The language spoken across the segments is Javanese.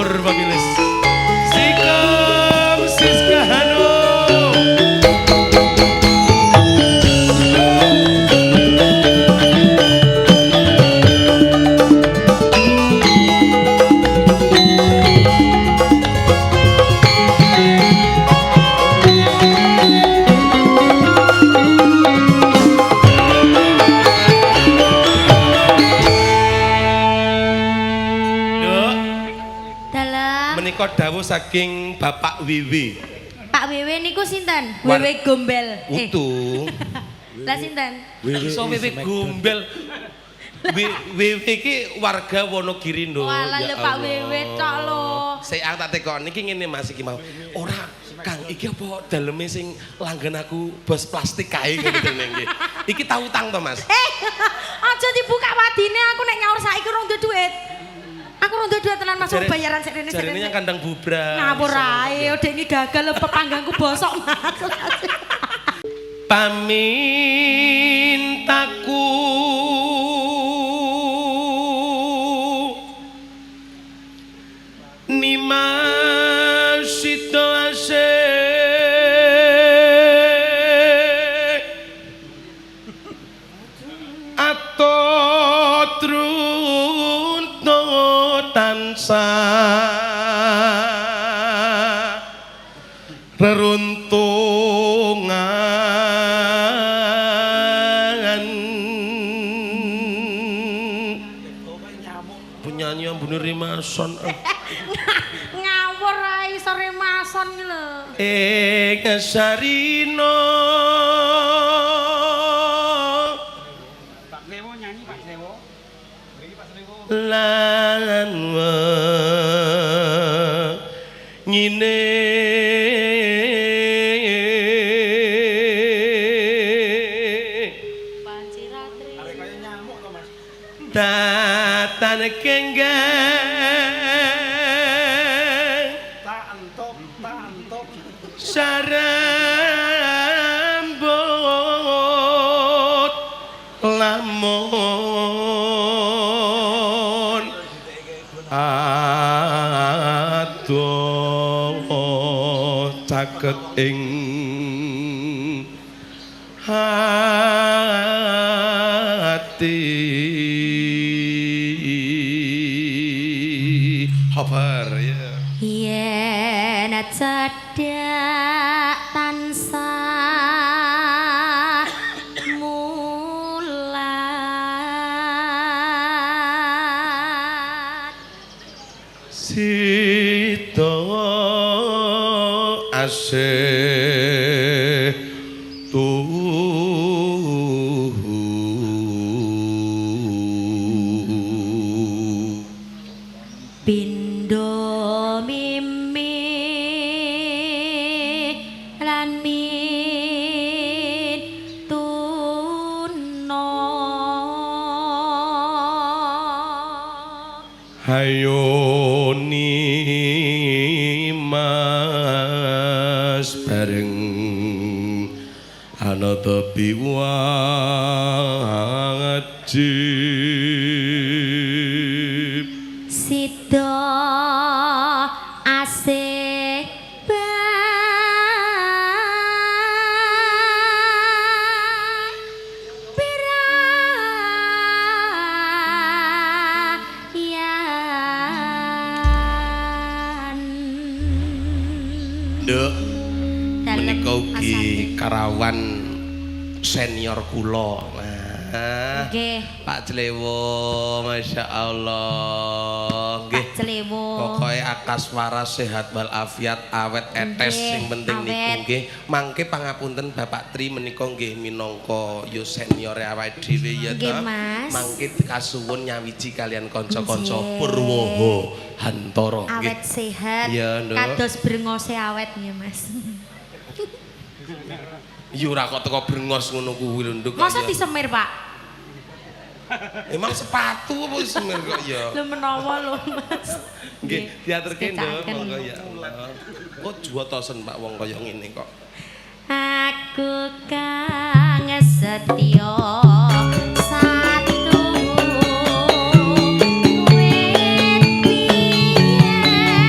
Purwamilis. Sikom Siska Hanum. Duk, Dalem menika dawuh saking Bapak Wiwi. Pak Wewe niku sinten? Wewe Gombel. Eh, Utuh. lah sinten? Iso Wiwi gombel. Wiwi iki warga Wonogiri, Nduk. Walah Ya lho Pak Allah. Wewe tok lho. Sik aku tak tekon iki ngene Mas iki mau. Ora, Kang, iki apa daleme sing langgan aku bos plastik kae ngene jenenge nggih. Iki tau utang to, Mas? Eh, aja dibuka wadine aku nek nyaur saiki rong duwe duit. Aku rong duwe duit tenan Mas bayaran sik rene sik Jarene rene. yang kandang bubra. Ngawur ae, udah ini gagal lho pepanggangku bosok Mas. Pamintaku Nimas sida asih ato trunto tansah reruntungan. Penyanyi yang bener rimason. Ngawur ae sore mason iki lho. Ing sarina. Pak Lewo nyanyi Pak Lewo. Lan ngene Panci ratri. Arek kaya nyamuk to Mas. Tatan kenggang Tak entuk, tak entuk. Sarambut lamun adoh caket ing hati. Hoper ya. Yen cedhak tansah mulat. Sida asih tuhu. Pindo mimi lan min tuno. Hayo nimas bareng ana tepi wajib. Sida asih birayan. Nduk, Dalem menika ugi Mas karawan senior kula. Nah, Nggih. Pak Clewo, Masya Allah. Nggih. Pak Clewo. Pokoke akas waras sehat walafiat awet etes Nggih, sing penting niku awet. Nggih. Mangke pangapunten Bapak Tri menika nggih minangka yo seniore awake dhewe ya Nggih, ta. Mas. Mangke kasuwun nyawiji kalian kanca-kanca Nggih. Purwoho Hantara nggih. Awet sehat. Iya, Nduk. Kados brengose awet nggih, Mas. Ya ora kok teko brengos ngono kuwi lho Nduk. Masa Ya. disemir, Pak? Emang sepatu apa semir kok ya? Lho menawa lho, Mas. Nggih, diaturke Nduk, Sekecakaken. monggo ya Allah. Kok juwotosen Pak wong kaya ngene kok. Aku kang setya satu wit biyen.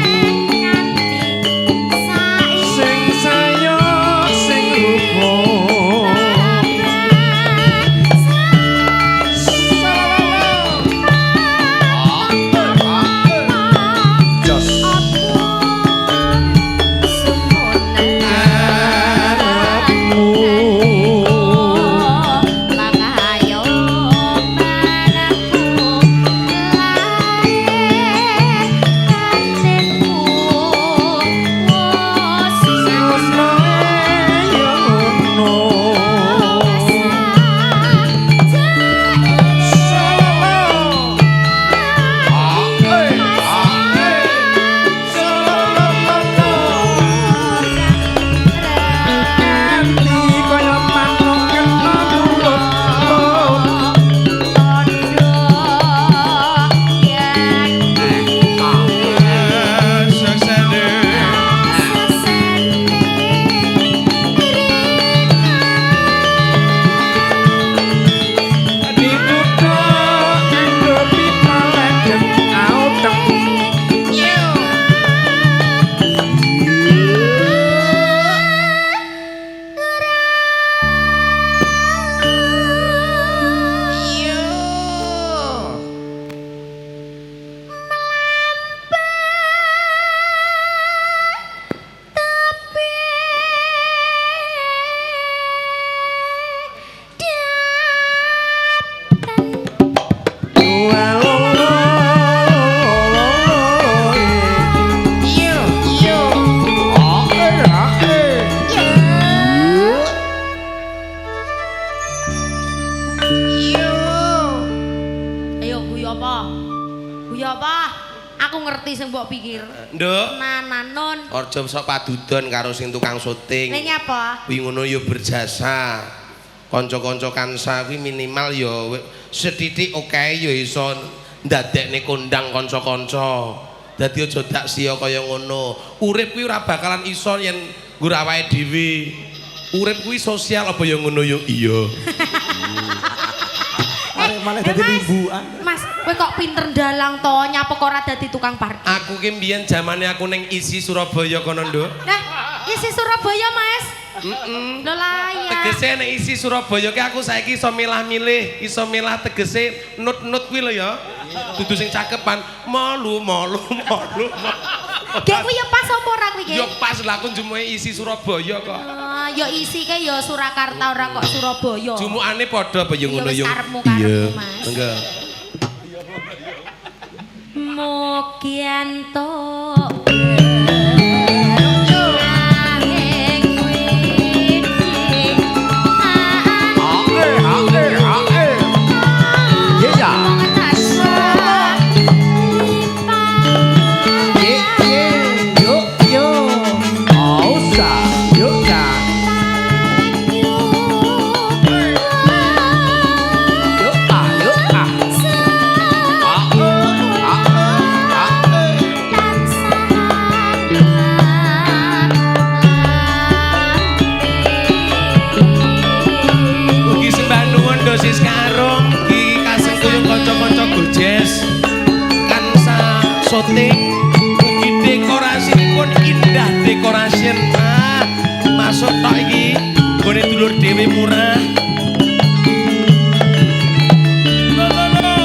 mbok pikir. Nduk, Nanan. aja sok padudon karo sing tukang syuting. Ning apa? Kuwi ngono ya berjasa. Kanca-kanca kansa kuwi minimal ya sethithik oke ya iso ndadekne kondang kanca-kanca. Dadi aja dak sia kaya ngono. Urip kuwi ora bakalan iso yen nggur awake dhewe. Urip kuwi sosial apa ya ngono ya iya. Arek malah dadi limbukan. Mas, kowe kok pinter dalang to, nyapa kok ora dadi tukang parkir? Aku ki mbiyen zamane aku ning ISI Surabaya kono, Nduk. Nah, isi Surabaya, Mas. Heeh. Lho layak. Tegese nek isi Surabaya ki aku saiki iso milah-milih, iso milah tegese nut-nut kuwi lho ya. Dudu sing cakepan, malu malu malu. Gek kuwi ya pas apa ora kuwi, Gek? Ya pas lah aku jumuke isi Surabaya kok. Ah, ya isi ke ya Surakarta ora kok Surabaya. Jumukane padha apa ya Ya ngono wis ya. karepmu, karepmu, Mas. Enggak. Mugi entuk Ugi sembah nuwun dosis karung iki kasengkuyung kanca-kanca Gojes. Kansa syuting ugi dekorasinipun indah decoration. Ah, masuk tok iki nggone dulur dhewe murah. Lo lo lo.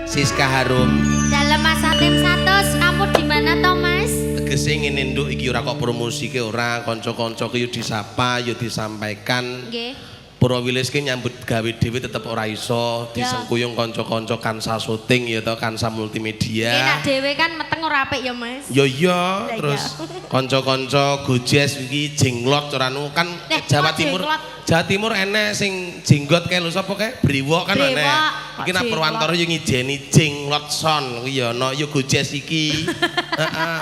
Siska Harum. Dalam masa tim 100, kamu di mana toh, Mas? Tegese ngene nduk iki ora kok promosike ora, kanca-kanca ki yo disapa, yo disampaikan. Nggih. Purwowilis ki nyambut gawe dhewe tetep ora iso, disengkuyung kanca-kanca kansa syuting ya to, kansa multimedia. Nggih, nak dhewe kan meteng ora apik ya, Mas. Ya iya, Lah terus kanca-kanca Gojes iki jenglot caranu kan Jawa kok Timur. jenglot? Jawa Timur enek sing jenggot kae lho sapa kae? Brewok kan enek. Brewok, Iki nak jenglot. Purwantara yo ngijeni jenglot son kuwi ya ana yo Gojes iki. Heeh.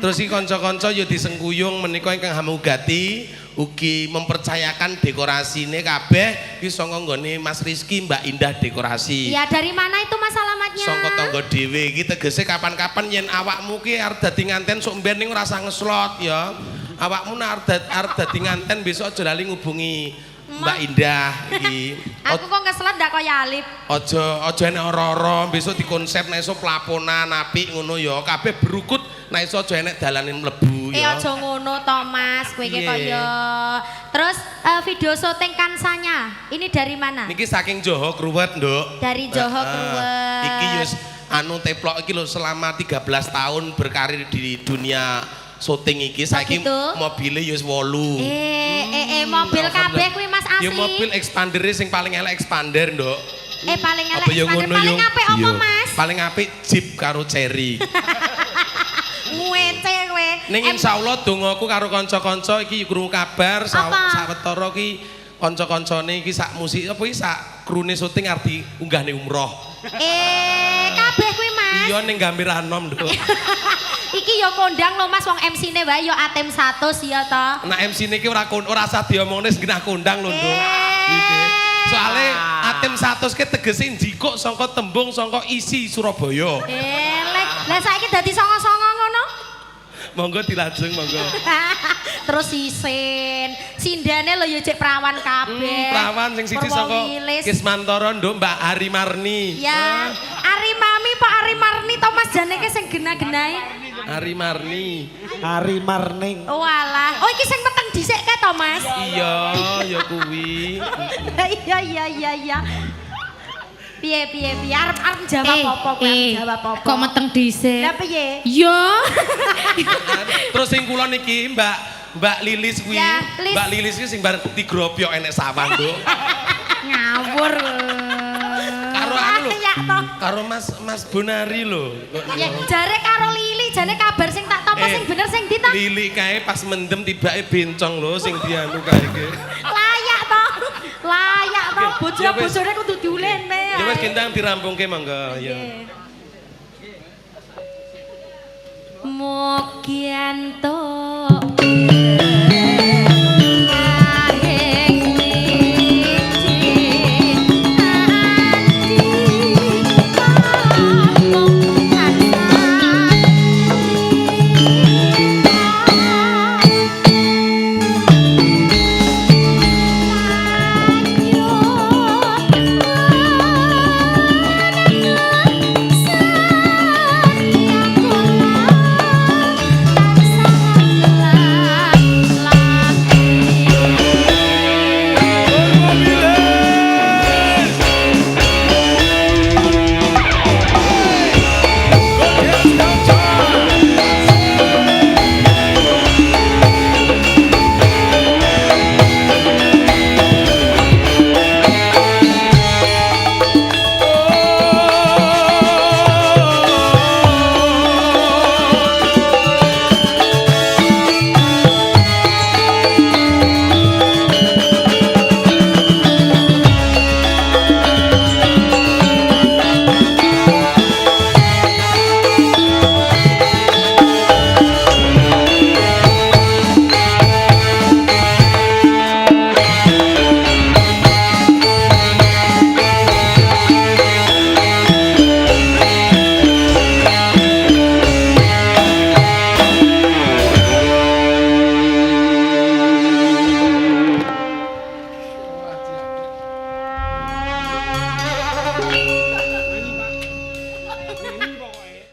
Terus iki kanca-kanca yo disengkuyung menika ingkang hamugati ugi mempercayakan dekorasine kabeh iki saka nggone Mas Rizky Mbak Indah Dekorasi. Ya dari mana itu Mas alamatnya? Saka tangga dhewe iki tegese kapan-kapan yen awakmu ki arep dadi nganten sok mben ning ora usah ngeslot ya. Awakmu nek arep dadi nganten besok aja lali ngubungi Mbak Indah iki. Aku kok ngeslot ndak kaya Alip. Aja aja enek ora-ora besok dikonsep nek iso plaponan apik ngono ya. Kabeh berukut nek iso aja enek dalane mlebu ya. Aja ngono to Mas, kowe iki kaya. Terus video syuting kansanya ini dari mana? Niki saking Joho Kruwet, Nduk. Dari Joho Kruwet. Iki yo anu teplok iki lho selama 13 tahun berkarir di dunia syuting iki saiki mobile yo wis 8. Mobil kabeh kuwi Mas asli. Ya mobil Expander sing paling elek Expander, Nduk. Paling elek Expander. Paling apik apa, Mas? Paling apik Jeep karo Cherry. Ngwece kowe. Ning insyaallah dongaku karo kanca-kanca iki krungu kabar sawetara iki kanca-kancane iki sak musik apa iki sak krune syuting arep diunggahne umroh. Kabeh kuwi Mas. Iya ning Gambir Anom, Nduk. Iki ya kondang lho Mas wong MC-ne wae ya Atem 100 ya to. Nah MC-ne iki ora ora usah diomongne sing genah kondang lho, Nduk. Iki. Soale Atem 100 ki tegese njikuk saka tembung saka isi Surabaya. Lah saiki dadi songo-songo ngono? Monggo dilajeng monggo. Terus isin. Sindane lho ya cek perawan kabeh. Perawan sing siji saka Kismantoro Nduk Mbak Ari Marni. Ya, Ari Mami Pak Ari Marni to Mas jane ki sing genah-genahe. Ari Marni. Ari Marning. Oh alah. Oh iki sing meteng dhisik kae to Mas? Iya, ya kuwi. Iya iya iya iya. Piye piye piye arep arep jawab apa kowe jawab apa? Kok meteng dhisik? Lah piye? Yo. Terus sing kula niki Mbak Mbak Lilis kuwi. Ya, Mbak Lilis kuwi sing bar digropyok enek sawah, Nduk. Ngawur. Karo anu lho. Karo Mas Mas Bonari lho. Ya jare karo Lili jane kabar sing tak tampa sing bener sing ndi ta? Lili kae pas mendem tibake bencong lho sing dianu kae iki. Layak to. Layak to bojo-bojone kudu diulene. Ya wis kendang dirampungke monggo ya. Mugi entuk